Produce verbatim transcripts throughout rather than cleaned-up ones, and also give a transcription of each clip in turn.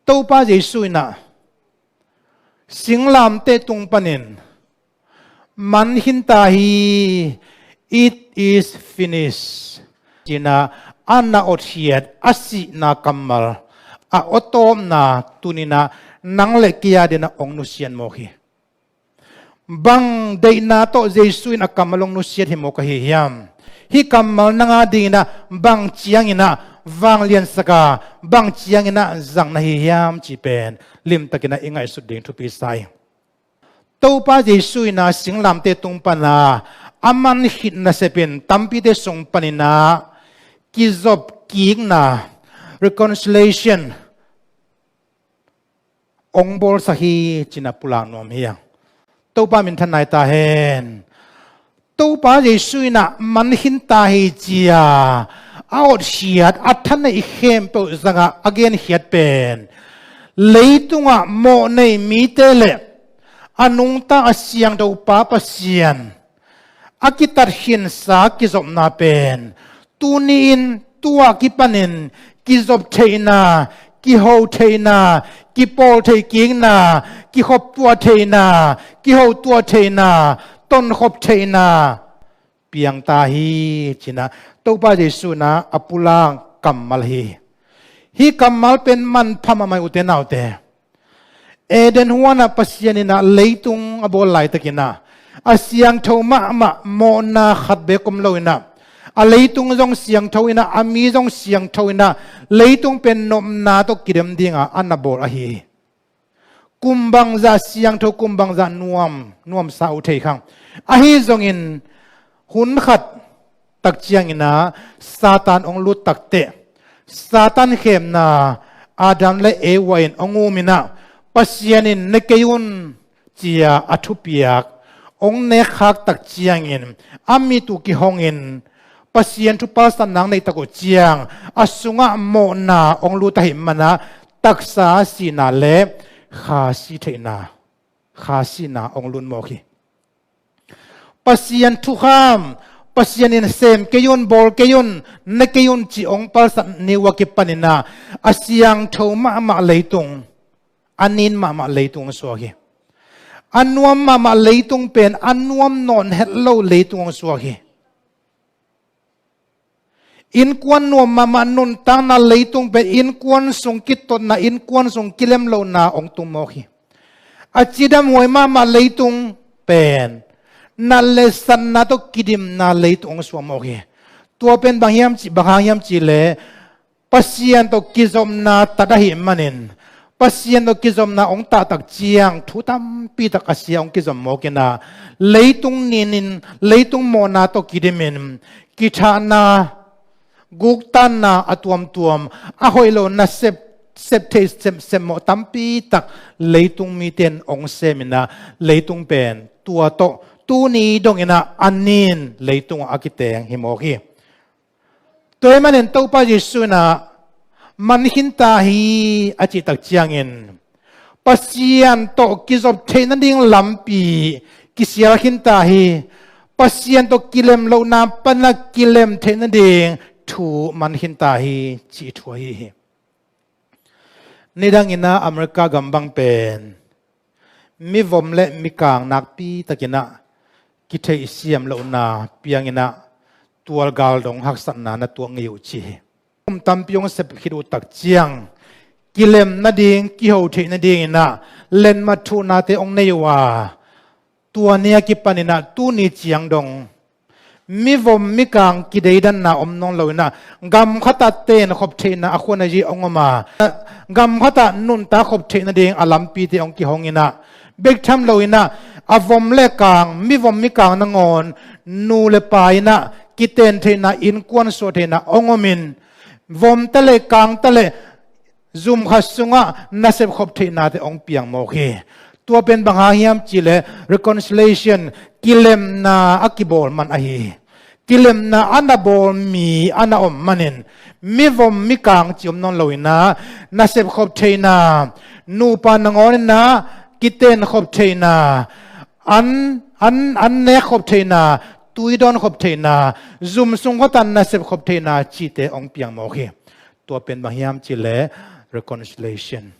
Topa Jesu in ah singlamteh tung panin, "Man khin ta hi, it is finished," ci-in ah a na awtkhiat a sihna kammal a awtawpna tuni-in ah nang le kei a dingin ah hong nusiat mawk hi. Bang deihna tawh Jesu in a kammal hong nusiat hi mawk ahi hiam? Hih kammal nang a dingin ah bang ciangin ah vangliansak a, bang ciangin ah zang na hi hiam cih pen limtakin ah i ngaihsut ding thupi sa ing. Topa Jesu in ah singlamteh tung pan a a man khit nasep in tampite sung panin ah kizop kikna, reconciliation, hong bawlsak hi ci-in ah pulak nuam hi hang. Topa minthanna hi ta hen. Topa Jesu in ah man khin ta hi ci-a a awtkhiat, a thaneih khempeuh zangah a genkhiat pen leitungah mawhnei mite le a nungta a siangtho Pa Pasian a kitat khinsa kizopna pen tuni-in, tu-a kipanin kizop theihna, kiho theihna, kipawl theih kikna, kikhop tuah theihna, kiho tuah theihna, tonkhop theihna piang ta hi ci-in ah Topa Jesu in ah a pulak kammal hi. Hih kammal pen manpha mahmah hi, ute naute. Eden huan ah Pasian in ah leitung a bawl laitakin ah a siangtho mahmah mawhna khat beek om loin ah, a leitung zong siangtho in ah, a mi zong siangtho in ah, leitung pen nopna tawh kidem dingin ah a na bawl ahi hi. Kum bangzah siangtho, kum bangzah nuam, nuamsa uh thei khang. Ahi zongin hun khat tak ciangin ah Satan hong lut takteh, Satan khemna Adam le Eva in hong um in ah, Pasian in ne kei un ci-a a thupiak hong nekkhak tak ciangin a mit uh kihongin, Pasian thu palsatna hong neih tak uh ciang a sungah mawhna hong lut ahih manin ah taksa sihna le kha si theihna, kha sihna hong lut mawk hi. Pasian thukham, Pasian in sem kei un, bawl kei un, ne kei un cih hong palsat ni uh a kipanin ah a siangtho mahmah leitung, a nin mahmah leitung hong suak hi. A nuam mahmah leitung pen a nuam nawn het lo leitung hong suak hi. Innkuan nuam mahmah nuntakna leitung pen innkuan sung kitotna, innkuan sung kilem lohna hong tung mawk hi. A cidamhuai mahmah leitung pen nat le satna tawh kidimna leitung hong suak mawk hi. Tua pen bang hiam cih, bang hang hiam cih leh Pasian tawh kizopna tat ahih manin, Pasian tawh kizopna hong tah tak ciang thu tampi tak a sia, hong kizom mawk in ah, leitung ninin, leitung mawhna tawh kidimin, kithahna, guktanna a tuamtuam, a hoih lo nasep, sep thei, sep, sep mawh tampi tak leitung mite in hong sem in ah, leitung pen tua tawh tuni dongin ah a nin leitung ah a kiteng hi mawk hi. Tua ahih manin Topa Jesu in ah man khin ta hi a cih tak ciangin, Pasian tawh kizop theih nading lampi kisial khin ta hi. Pasian tawh kilem lohna pan ah kilem theih nading thu man khin ta hi cih thu ahi hi. Nidangin ah America gam bang pen mivom le mikang nakpi takin ah kitheihsiam lohna piangin ah tualgal dong haksatna na tuak ngei uh ci hi. Kum tampi hong sep khit uh tak ciang kilem nading, kiho theih nadingin ah letmat thuhnate hong nei uh a, tua ni a kipanin ah tuni ciang dong mivom mikang kideidanna om nawn loin ah, gam khatah tenkhop theihna a khuanazi hong om a, gam khatah nuntak khop theih nading a lampite hong kihong in ah, bek tham loin ah a vom le kang, mivom mikang nangawn nu le pa in ah kiten theihna, innkuan suah theihna hong om in, vom ta le kang ta le zum khat sungah nasep khop theihnate hong piang mawk hi. Tua pen bang hang hiam cih leh reconciliation, kilemna a kibawl man ahi hi. Kilemna a na bawl mi a na om manin, mivom mikang cih om nawn loin ah, nasep khop theihna, nupa nangawn in ah kiten khop theihna, an, an, an nek khop theihna, tui dawn khop theihna, zum sung khatah nasep khop theihna cihte hong piang mawk hi. Tua pen bang hiam cih leh, reconciliation.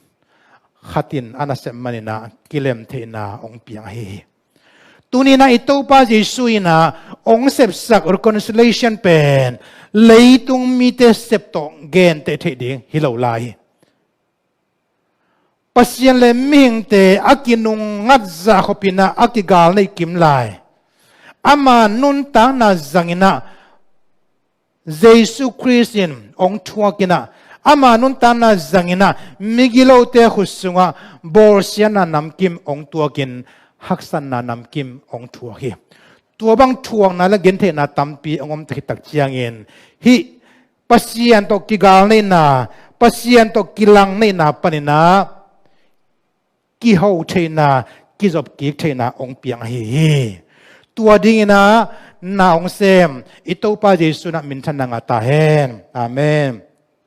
khat in a nasep manin ah kilem theihna hong piang ahi hi. Tuni-in ah i Topa Jesu in ah hong sepsak reconciliation pen leitung mite sep tawh genteh theih ding hi lo lai hi. Pasian le mihingte a kinungngat zah khopin ah a kigal nei kim lai. Ama nuntakna zangin ah Jesu Khrist in hong thuakin ah, ama nuntakna zangin ah migilote khut sungah bawlsiatna namkim hong tuakin, haksatna namkim hong thuak hi. Tua bang thuakna le gentheihna tampi hong om taktak ciangin, hih Pasian tawh kigal neihna, Pasian tawh kilang neihna panin ah kiho theihna, kizop kik theihna hong piang ahi hi. Tua dingin ah na hong sem i Topa Jesu in ah minthanna ngah ta hen. Amen.